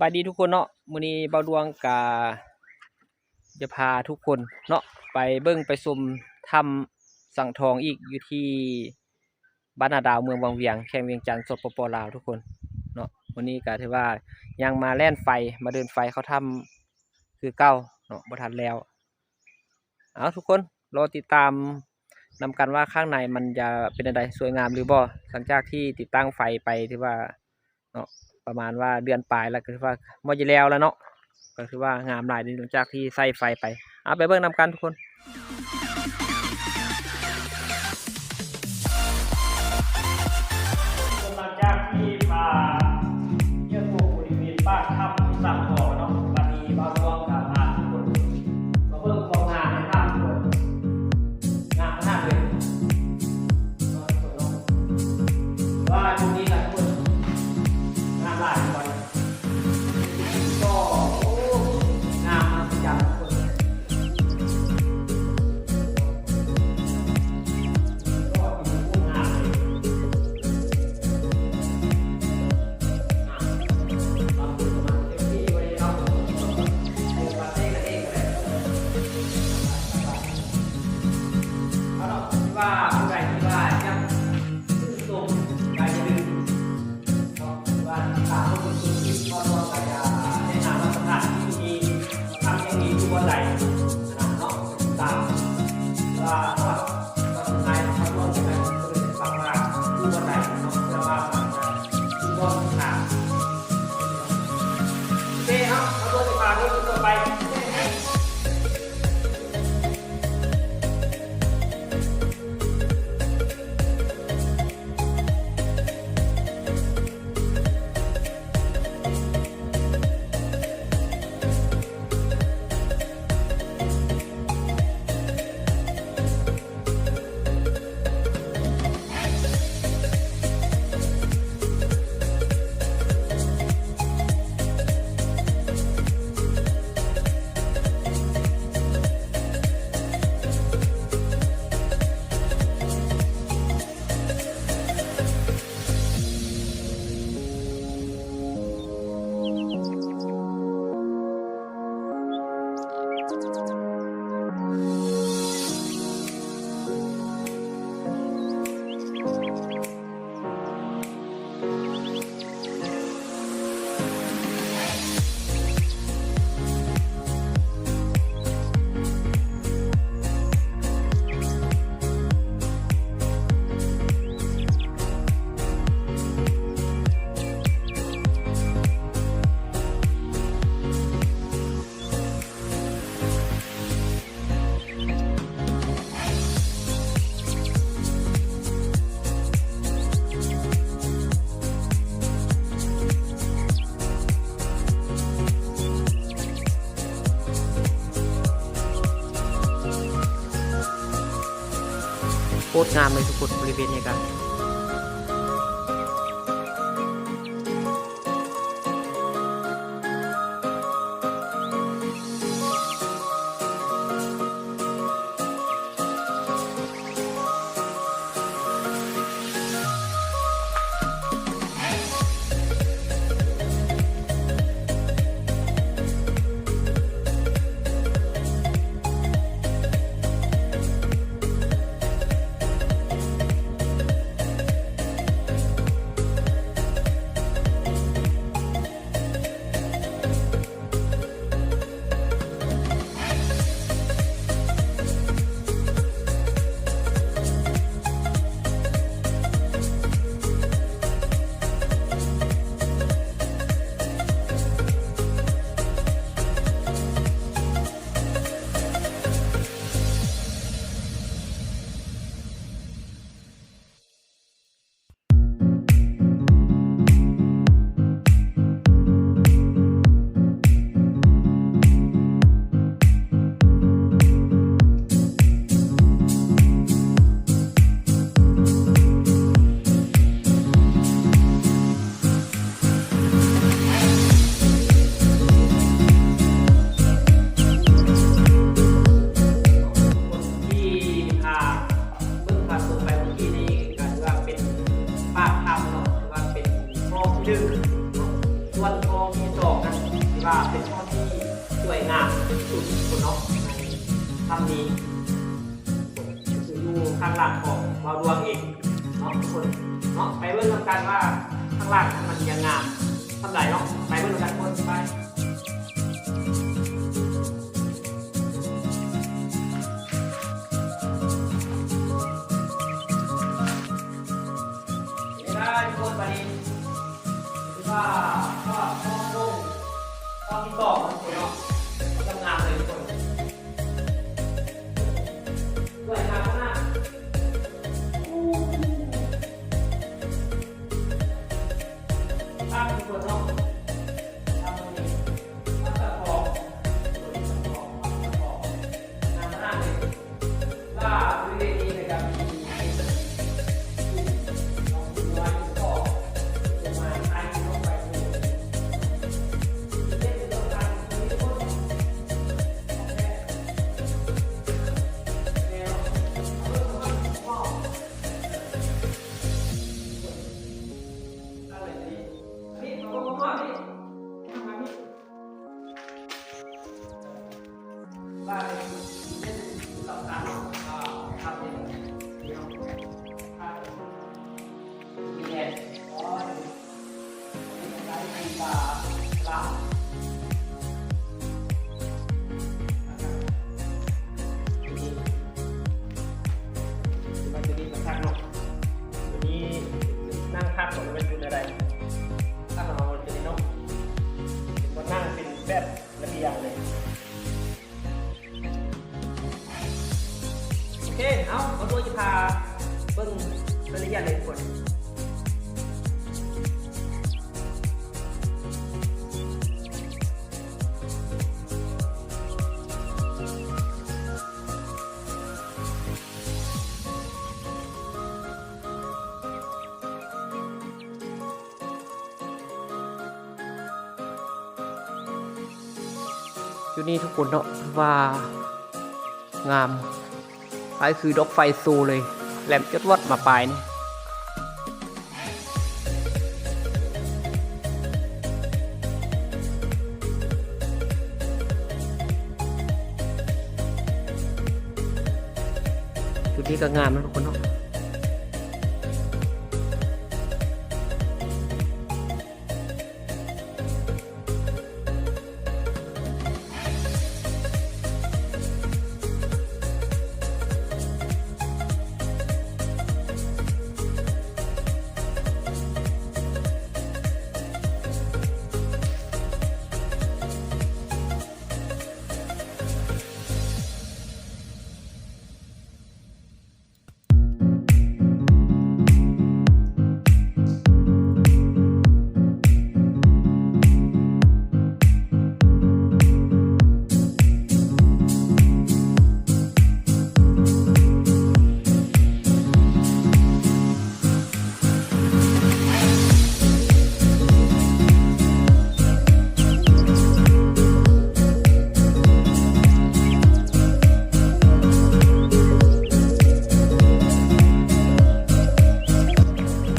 ສະບາຍດີທຸກຄົນເນາະ, ມື້ນີ້ບ່າວດວງກະຈະພາທຸກຄົນເນາະ ໄປເບິ່ງໄປຊົມຖ້ຳສັງທອງອີກ ຢູ່ທີ່ບ້ານນາດາວ ເມືອງວັງວຽງ ແຂວງວຽງຈັນ ສປປ ລາວ ທຸກຄົນເນາະ. ມື້ນີ້ກະຖືວ່າຍັງມາແລ່ນໄຟ ມາເດີນໄຟເຂົ້າຖ້ຳຄືເກົ່າເນາະ, ບໍ່ທັນແລ້ວ. ເອົາ ທຸກຄົນ ລໍຕິດຕາມນຳກັນວ່າຂ້າງໃນມັນຈະເປັນແນວໃດ ສວຍງາມຫຼືບໍ່. ຫຼັງຈາກທີ່ຕິດຕັ້ງໄຟໄປ ຖືວ່າເນາະ ປະມານວ່າເດືອນປາຍແລ້ວ ກະຖືວ່າບໍ່ຈະແລ້ວແລ້ວເນາະ, ກະຖືວ່າງາມຫຼາຍເດ ຫຼັງຈາກທີ່ໃຊ້ໄຟໄປ. ເອົາ ໄປເບິ່ງນຳກັນທຸກຄົນ. ຫຼັງຈາກທີ່ພາ ຮຽນຮູ້ບໍລິເວນປາກຖ້ຳສັງທອງເນາະ, ບັດນີ້ບ່າວດວງຈະພາທຸກຄົນມາເບິ່ງຄວາມງາມໃນຖ້ຳທຸກຄົນ. ງາມຂະໜາດເລີຍເນາະທຸກຄົນເນາະ, ວ່າຈຸດນີ້ລະທຸກຄົນ ງາມຫຼາຍທຸກຄົນ. ກໍ ໂອ້ ງາມມາກຈັງເລີຍ. ວ່າຜູ້ໃດທີ່ວ່າຢາກຊື່ນຊົມ ກໍຢ່າລືມ ເນາະ ວ່າຕາມເບິ່ງເປັນຄລິບກ່ອນ ກໍຢາກແນະນຳວ່າສະຖານທີ່ນີ້ ຖ້ຳແຫ່ງນີ້ຢູ່ບ່ອນໃດ ນະເນາະ, ຕາມວ່າຮອດຕອນສຸດທ້າຍ ເຮົາລວມກັນເປັນປາກວ່າຢູ່ບ່ອນໃດເນາະ, ເພື່ອວ່າມັນຈະຖືກຕ້ອງທາງ. ໂອເຄເນາະ, ເຮົາເບິ່ງໄປ ພາເບິ່ງຕໍ່ໄປ. ໂຄດງາມເລີຍທຸກຄົນ ບໍລິເວນນີ້ກະ. ໂ ສວຍງາມທີ່ສຸດພຸ້ນເນາະ ໃນຖ້ຳນີ້ ຄືຢູ່ຂ້າງຫຼັງຂອງບ່າວດວງເອງເນາະທຸກຄົນເນາະ. ໄປເບິ່ງນຳກັນວ່າຂ້າງຫຼັງມັນຍັງງາມສ່ຳໃດເນາະ. ໄປເບິ່ງນຳກັນທຸກຄົນ ໄປ. ເວລາທຸກຄົນ ບາດນີ້ ຄືວ່າ ຄອບຄົວ ຄອບທີ່ສອງເນາະ ກຳລັງງາມເລີຍທຸກຄົນ ສວຍງາມຂະໜາດ. ໂອເຄ ເອົາ ເອົາໂດຍຈະພາເບິ່ງລາຍລະອຽດເລີຍທຸກຄົນ. ຢູ່ນີ້ທຸກຄົນເນາະ ວ່າງາມ ຄ້າຍຄືດອກໄຟໂຊເລີຍ ແຫຼມຈວດວັດມາປາຍນີ້. ຈຸດນີ້ກໍງາມນະທຸກຄົນເນາະ.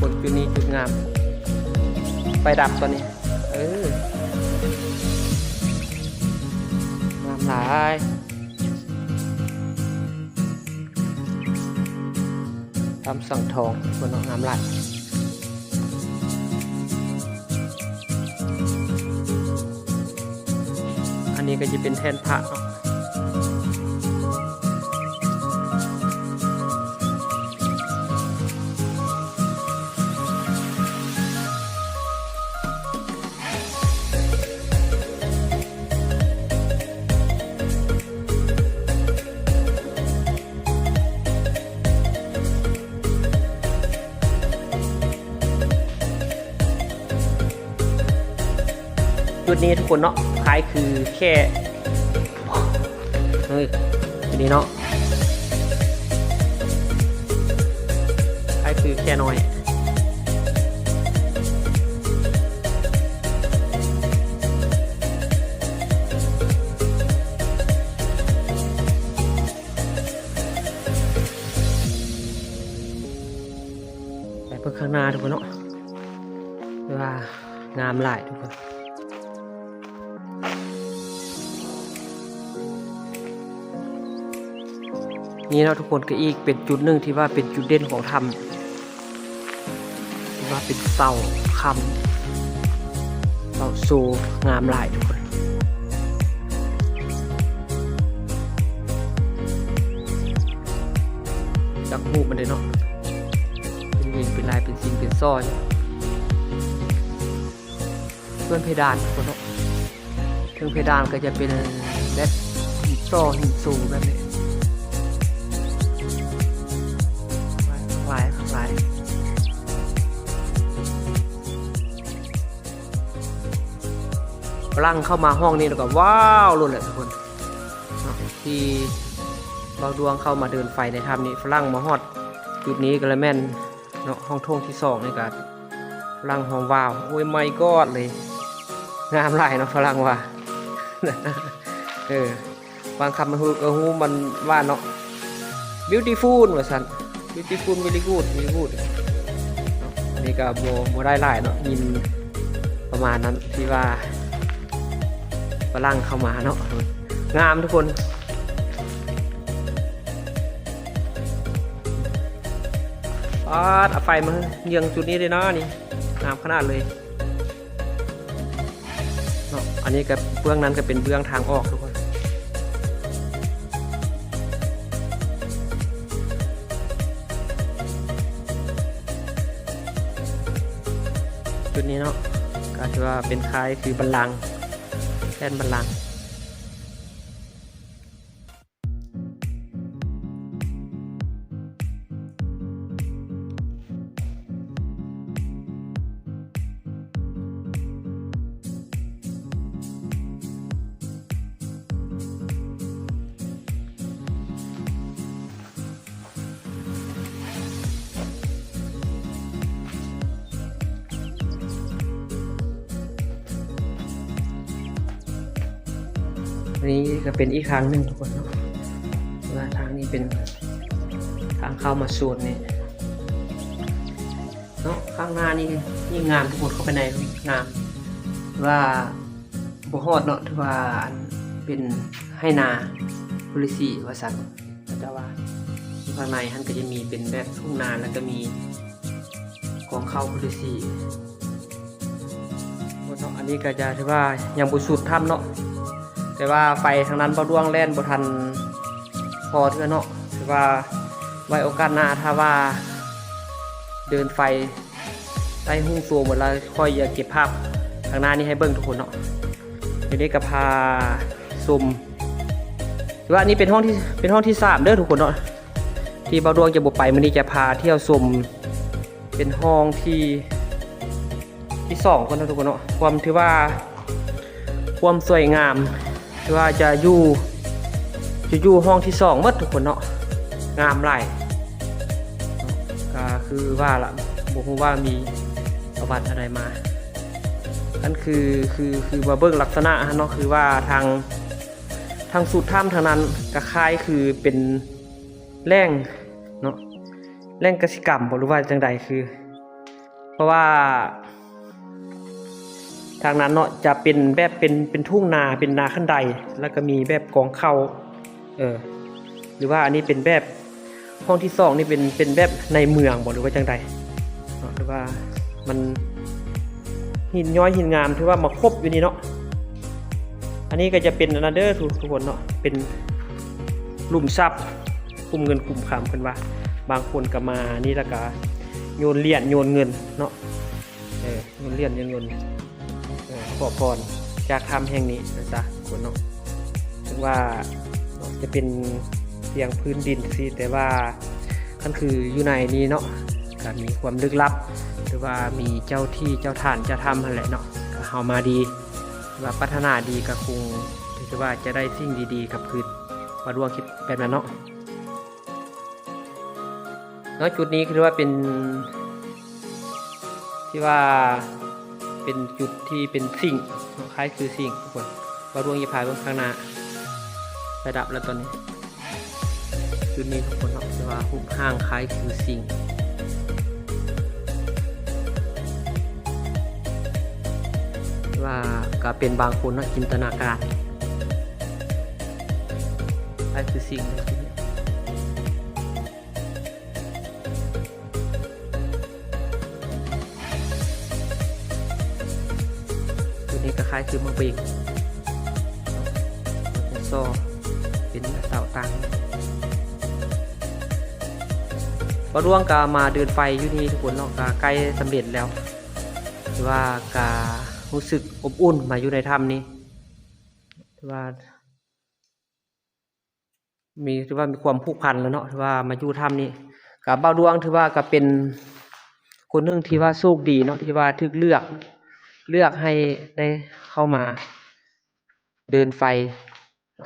ຄົນຈຸດນີ້ຈຸດງາມ ໄຟດັບຕອນນີ້ ເອີ ງາມຫຼາຍ. ຖ້ຳສັງທອງ ເພິ່ນເນາະ ງາມຫຼາຍ. ອັນນີ້ກໍຈະເປັນແທ່ນພະເນາະ. ຈຸດນີ້ທຸກຄົນເນາະ ຄ້າຍຄືແຄ່ ເອີ ຈຸດນີ້ເນາະ ຄ້າຍຄືແຄ່ນ້ອຍ. ໄປເບິ່ງຂ້າງໜ້າທຸກຄົນເນາະ ວ່າງາມຫຼາຍທຸກຄົນ. ນີ້ເນາະທຸກຄົນ ກໍອີກເປັນຈຸດໜຶ່ງທີ່ວ່າເປັນຈຸດເດັ່ນຂອງຖ້ຳ ທີ່ວ່າເປັນເສົາຄ້ຳ ເສົາໂຊ ງາມຫຼາຍທຸກຄົນ. ຈັກຮູບມັນເດ້ເນາະ ເປັນເວນເປັນລາຍ ເປັນຊິງເປັນຊໍ້ຢູ່. ສ່ວນເພດານພຸ້ນເນາະ ເທິງເພດານກໍຈະເປັນແບບຫີນຊໍ້ຫີນໂຊແບບນີ້ ຫຼາຍຫຼາຍ. ຝຣັ່ງເຂົ້າມາຫ້ອງນີ້ແລ້ວກໍວ້າວໂລດແຫຼະທຸກຄົນເນາະ. ທີ່ບ່າວດວງເຂົ້າມາເດີນໄຟໃນຖ້ຳນີ້ ຝຣັ່ງມາຮອດຈຸດນີ້ກໍລະແມ່ນ ເນາະ ຫ້ອງໂຖງທີສອງນີ້ກໍຝຣັ່ງຮ້ອງວ້າວ ໂອ້ຍ ໄມກອດເລີຍ ງາມຫຼາຍເນາະ ຝຣັ່ງວ່າ ເອີ ບາງຄຳມັນຮູ້ ກໍຮູ້ມັນວ່າເນາະ beautiful ວ່າຊັ້ນ beautiful very good very good ເນາະ. ອັນນີ້ກໍບໍ່ ບໍ່ໄດ້ຫຼາຍເນາະ ຍິນປະມານນັ້ນ ທີ່ວ່າຝຣັ່ງເຂົ້າມາເນາະ ງາມທຸກຄົນ. ປາດ ເອົາໄຟມາເຍືອງຈຸດນີ້ເດ້ເນາະ ນີ້ງາມຂະໜາດເລີຍເນາະ. ອັນນີ້ກໍເບື້ອງນັ້ນກໍເປັນເບື້ອງທາງອອກທຸກຄົນ. ຈຸດນີ້ເນາະ ກໍຖືວ່າເປັນຄ້າຍຄືບັນລັງ ແທ່ນບັນລັງ. ອັນນີ້ກໍເປັນອີກທາງໜຶ່ງທຸກຄົນເນາະ ວ່າທາງນີ້ເປັນທາງເຂົ້າມາໂຊນນີ້ເນາະ. ຂ້າງໜ້ານີ້ຍິ່ງງາມທຸກຄົນ ເຂົ້າໄປໃນງາມ ວ່າບໍ່ຮອດເນາະ ຖືວ່າອັນເປັນໄຮ່ນາໂພລິຊີວ່າຊັ້ນ. ເຂົາເຈົ້າວ່າ ຢູ່ຂ້າງໃນຫັ້ນກໍຈະມີເປັນແບບທົ່ງນາ ແລ້ວກໍມີກອງເຂົ້າພຸດທະສີ. ອັນນີ້ກໍຈະຖືວ່າຍັງບໍ່ສຸດຖ້ຳເນາະ ແຕ່ວ່າໄຟທາງນັ້ນບ່າວດວງແລ່ນບໍ່ທັນພໍເທື່ອເນາະ. ຖືວ່າໄວ້ໂອກາດໜ້າ ຖ້າວ່າເດີນໄຟ ໄດ້ຮູ້ໂຕໝົດແລ້ວ ຂ້ອຍຢາກເກັບພາບທາງໜ້ານີ້ໃຫ້ເບິ່ງທຸກຄົນເນາະ. ດຽວນີ້ກໍພາຊົມ ຖືວ່າອັນນີ້ເປັນຫ້ອງທີ່ ເປັນຫ້ອງທີສາມເດີທຸກຄົນເນາະ ທີ່ບ່າວດວງຈະບໍ່ໄປ. ມື້ນີ້ຈະພາທ່ຽວຊົມ ເປັນຫ້ອງທີ່ ທີສອງກ່ອນເນາະທຸກຄົນເນາະ. ຄວາມ ຖືວ່າຄວາມສວຍງາມ ຖືວ່າຈະຢູ່ ຈະຢູ່ຫ້ອງທີສອງໝົດທຸກຄົນເນາະ ງາມຫຼາຍ. ກໍຄືວ່າລະ ບໍ່ຮູ້ວ່າມີປະຫວັດອັນໃດມາ. ອັນຄື ຄື ຄືມາເບິ່ງລັກສະນະຫັ້ນເນາະ ຄືວ່າທາງ ທາງສຸດຖ້ຳທາງນັ້ນກໍຄ້າຍຄືເປັນແຫຼ່ງເນາະ ແຫຼ່ງກະສິກຳບໍ ຫຼືວ່າຈັ່ງໃດ ຄື ເພາະວ່າທາງນັ້ນເນາະ ຈະເປັນແບບເປັນ ເປັນທົ່ງນາ ເປັນນາຂັ້ນໄດ ແລ້ວກໍມີແບບກອງເຂົ້າ ເອີ ຫຼືວ່າອັນນີ້ເປັນແບບ ຫ້ອງທີສອງນີ້ເປັນ ເປັນແບບໃນເມືອງບໍ ຫຼືວ່າຈັ່ງໃດເນາະ ຫຼືວ່າມັນ ຫີນຍ້ອຍຫີນງາມ ຖືວ່າມາຄົບຢູ່ນີ້ເນາະ. ອັນນີ້ກໍຈະເປັນອັນນັ້ນເດີທຸກ ທຸກຄົນເນາະ ເປັນຂຸມຊັບ ຂຸມເງິນຂຸມຄຳ ເພິ່ນວ່າ. ບາງຄົນກໍມານີ້ແລ້ວກໍໂຍນຫຼຽນໂຍນເງິນເນາະ ເອີ ໂຍນຫຼຽນໂຍນເງິນ ເອີ ຂໍພອນຈາກຖ້ຳແຫ່ງນີ້ນະ ທຸກຄົນເນາະ. ເຖິງວ່າເນາະ ຈະເປັນພຽງພື້ນດິນຊີ້ ແຕ່ວ່າຄັນຄືຢູ່ໃນນີ້ເນາະ ກໍມີຄວາມລຶກລັບ ຫຼືວ່າມີເຈົ້າທີ່ເຈົ້າຖານເຈົ້າຖ້ຳຫັ້ນແຫຼະເນາະ. ກໍເຮົາມາດີ ຖືວ່າປາດຖະໜາດີ ກໍຄົງຖືວ່າຈະໄດ້ສິ່ງດີໆກັບຄືນ ບ່າວດວງຄິດແບບນັ້ນເນາະ. ເນາະ ຈຸດນີ້ຄືວ່າເປັນ ທີ່ວ່າເປັນຈຸດທີ່ເປັນສິງ ຄ້າຍຄືສິງ ທຸກຄົນ. ບ່າວດວງຈະພາເບິ່ງຂ້າງໜ້າ ໄປດັບແລ້ວຕອນນີ້ ຈຸດນີ້ທຸກຄົນເນາະ ທີ່ວ່າຮູບຮ່າງຄ້າຍຄືສິງ ວ່າກໍເປັນບາງຄົນເນາະ ຈິນຕະນາການ ຄ້າຍຄືສິງເລີຍ. ຄືເມືອງເປງ ເປັນຊໍ ເປັນເສົາຕັ້ງ. ບ່າວດວງກະມາເດີນໄຟຢູ່ນີ້ທຸກຄົນເນາະ ກະໃກ້ສຳເລັດແລ້ວ. ຖືວ່າກະຮູ້ສຶກອົບອຸ່ນມາຢູ່ໃນຖ້ຳນີ້ ຖືວ່າ ມີ ຖືວ່າມີຄວາມຜູກພັນແລ້ວເນາະ ຖືວ່າມາຢູ່ຖ້ຳນີ້. ກະບ່າວດວງຖືວ່າກະເປັນຄົນໜຶ່ງທີ່ວ່າໂຊກດີເນາະ ທີ່ວ່າຖືກເລືອກ ເລືອກໃຫ້ໄດ້ເຂົ້າມາເດີນໄຟ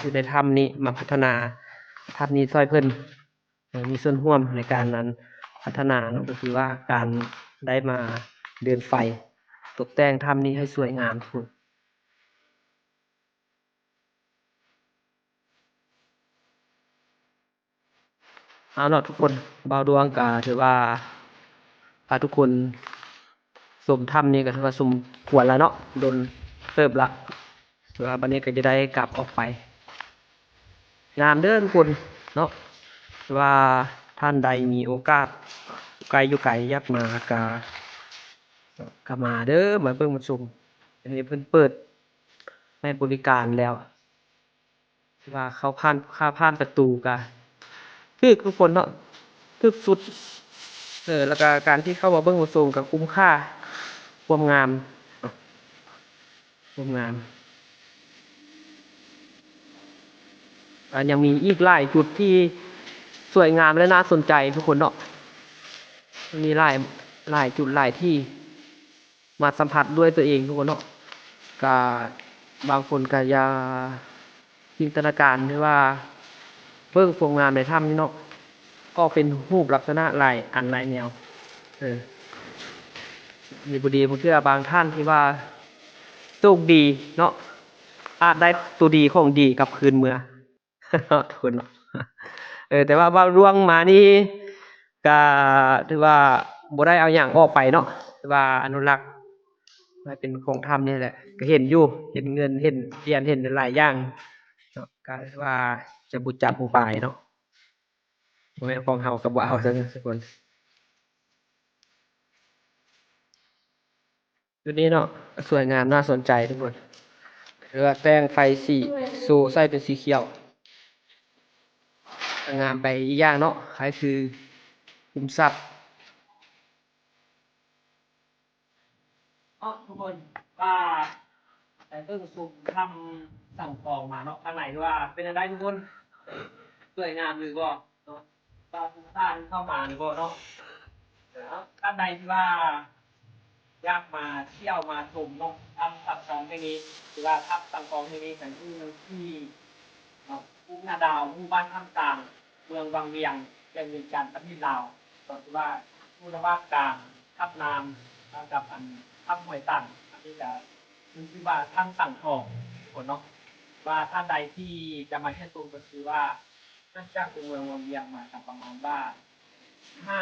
ຢູ່ໃນຖ້ຳນີ້ ມາພັດທະນາຖ້ຳນີ້ຊ່ອຍເພິ່ນ ມີສ່ວນຮ່ວມໃນການນັ້ນ ພັດທະນາເນາະ ກໍຄືວ່າການໄດ້ມາເດີນໄຟ ຕົກແຕ່ງຖ້ຳນີ້ໃຫ້ສວຍງາມ. ເອົາເນາະທຸກຄົນ ບ່າວດວງກະຖືວ່າພາທຸກຄົນຊົມຖ້ຳນີ້ກະຖືວ່າສົມຄວນແລ້ວເນາະ ດົນເຕີບລະ ຖືວ່າບັດນີ້ກະຈະໄດ້ກັບອອກໄປ. ງາມເດີທຸກຄົນເນາະ ຖືວ່າທ່ານໃດມີໂອກາດ ໃກ້ຢູ່ໄກຢາກມາກະ ກະມາເດີ ມາເບິ່ງມາຊົມ. ອັນນີ້ເພິ່ນເປີດໃຫ້ບໍລິການແລ້ວ ຖືວ່າເຂົ້າຜ່ານ ເຂົ້າຜ່ານປະຕູກະຖືກທຸກຄົນເນາະ ຖືກສຸດ. ເອີ ແລ້ວກະການທີ່ເຂົ້າມາເບິ່ງມາຊົມກະຄຸ້ມຄ່າ ຄວາມງາມ ຄວາມງາມ. ອາ ຍັງມີອີກຫຼາຍຈຸດທີ່ສວຍງາມ ແລະ ໜ້າສົນໃຈທຸກຄົນເນາະ ມີຫຼາຍ ຫຼາຍຈຸດຫຼາຍທີ່ ມາສຳຜັດດ້ວຍຕົວເອງທຸກຄົນເນາະ. ກະບາງຄົນກະຢ່າຈິນຕະນາການ ຫຼືວ່າເບິ່ງຄວາມງາມໃນຖ້ຳນີ້ເນາະ ອອກເປັນຮູບລັກສະນະຫຼາຍອັນຫຼາຍແນວ. ເອີ ດີບໍ່ດີ ບາງເທື່ອບາງທ່ານທີ່ວ່າໂຊກດີເນາະ ອາດໄດ້ຕົວດີຂອງດີກັບຄືນເມືອ. ເນາະທຸກຄົນເນາະ ເອີ ແຕ່ວ່າບ່າວດວງມານີ້ກະຖືວ່າບໍ່ໄດ້ເອົາຫຍັງອອກໄປເນາະ ຖືວ່າອະນຸລັກໄວ້ເປັນຂອງຖ້ຳນີ້ແຫຼະ. ກະເຫັນຢູ່ ເຫັນເງິນ ເຫັນຫຼຽນ ເຫັນຫຼາຍຢ່າງເນາະ ກະຖືວ່າຈະບໍ່ຈັບບໍ່ບາຍເນາະ ບໍ່ແມ່ນຂອງເຮົາກະບໍ່ເອົາຊັ້ນທຸກຄົນ. ຈຸດນີ້ເນາະ ສວຍງາມໜ້າສົນໃຈທຸກຄົນ ຖືວ່າແຕ່ງໄຟສີໂຊໃສ່ເປັນສີຂຽວ ງາມໄປອີກຢ່າງເນາະ ຄ້າຍຄືຂຸມຊັບ. ເນາະທຸກຄົນ ວ່າໄປເບິ່ງຊົມຖ້ຳສັງທອງມາເນາະ ທາງໃນທີ່ວ່າເປັນຈັ່ງໃດທຸກຄົນ ສວຍງາມຫຼືບໍ່ເນາະ ວ່າຄຸ້ມຄ່າທີ່ເຂົ້າມາຫຼືບໍ່ເນາະ. ທ່ານໃດທີ່ວ່າຢາກມາທ່ຽວມາຊົມເນາະ ຖ້ຳສັງທອງແຫ່ງນີ້ ຫຼືວ່າຖ້ຳສັງທອງແຫ່ງນີ້ ກະຢູ່ທີ່ ເນາະ ພູນາດາວ ໝູ່ບ້ານຖ້ຳຕາງ ເມືອງວັງວຽງ ແຂວງວຽງຈັນ ປະເທດລາວ ກໍຄືວ່າຢູ່ລະຫວ່າງກາງຖ້ຳນາມ ກັບ ອັນ ຖ້ຳຫ້ວຍຕັນ. ອັນນີ້ກະຄື ຊື່ວ່າຖ້ຳສັງທອງທຸກຄົນເນາະ ວ່າທ່ານໃດທີ່ຈະມາທ່ຽວຊົມ ກໍຄືວ່າ ຈາກຕົວເມືອງວັງວຽງມາກະປະມານວ່າ ສິບຫ້າ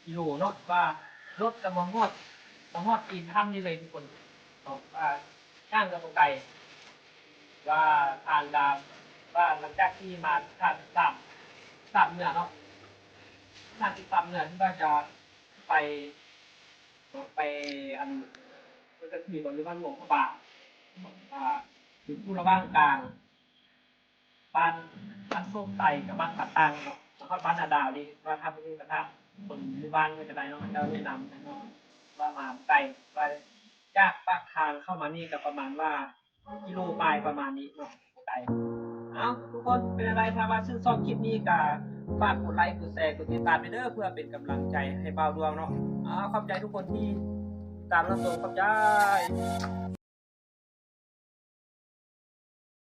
ກິໂລເນາະ ວ່າລົດກະມາຮອດ ມາຮອດຕີນຖ້ຳນີ້ເລີຍທຸກຄົນເນາະ ວ່າທາງກະບໍ່ໄກ ວ່າທາງກະ ວ່າຫຼັງຈາກທີ່ມາທາງສາມ ສາມເໜືອເນາະ ທາງທີ່ສາມເໜືອທີ່ວ່າຈະໄປ ໄປ ອັນ ເພິ່ນກະຖືວ່າຢູ່ບ້ານຫຼວງພະບາງ ອ່າ ຢູ່ລະຫວ່າງກາງ ບ້ານ ບ້ານໂຊກໄຊກັບບ້ານປ່າຕັ້ງເນາະ ແລ້ວກໍບ້ານນາດາວນີ້ ວ່າຖ້າບໍ່ຮູ້ກະຖາມຄົນຢູ່ບ້ານເພິ່ນກະໄດ້ເນາະ ເຂົາເຈົ້າແນະນຳເນາະ ວ່າມາບໍ່ໄກ ວ່າຈາກປາກທາງເຂົ້າມານີ້ກະປະມານວ່າກິໂລປາຍປະມານນີ້ເນາະ ບໍ່ໄກ. ເອົ້າ ທຸກຄົນ ເປັນຈັ່ງໃດ ຖ້າວ່າຊື່ນຊອບຄລິບນີ້ກະຝາກກົດໄລ ກົດແຊ ກົດຕິດຕາມແດ່ເດີ ເພື່ອເປັນກຳລັງໃຈໃຫ້ບ່າວດວງເນາະ. ເອົ້າ ຂອບໃຈທຸກຄົນທີ່ຕິດຕາມຮັບຊົມ ຂອບໃຈ.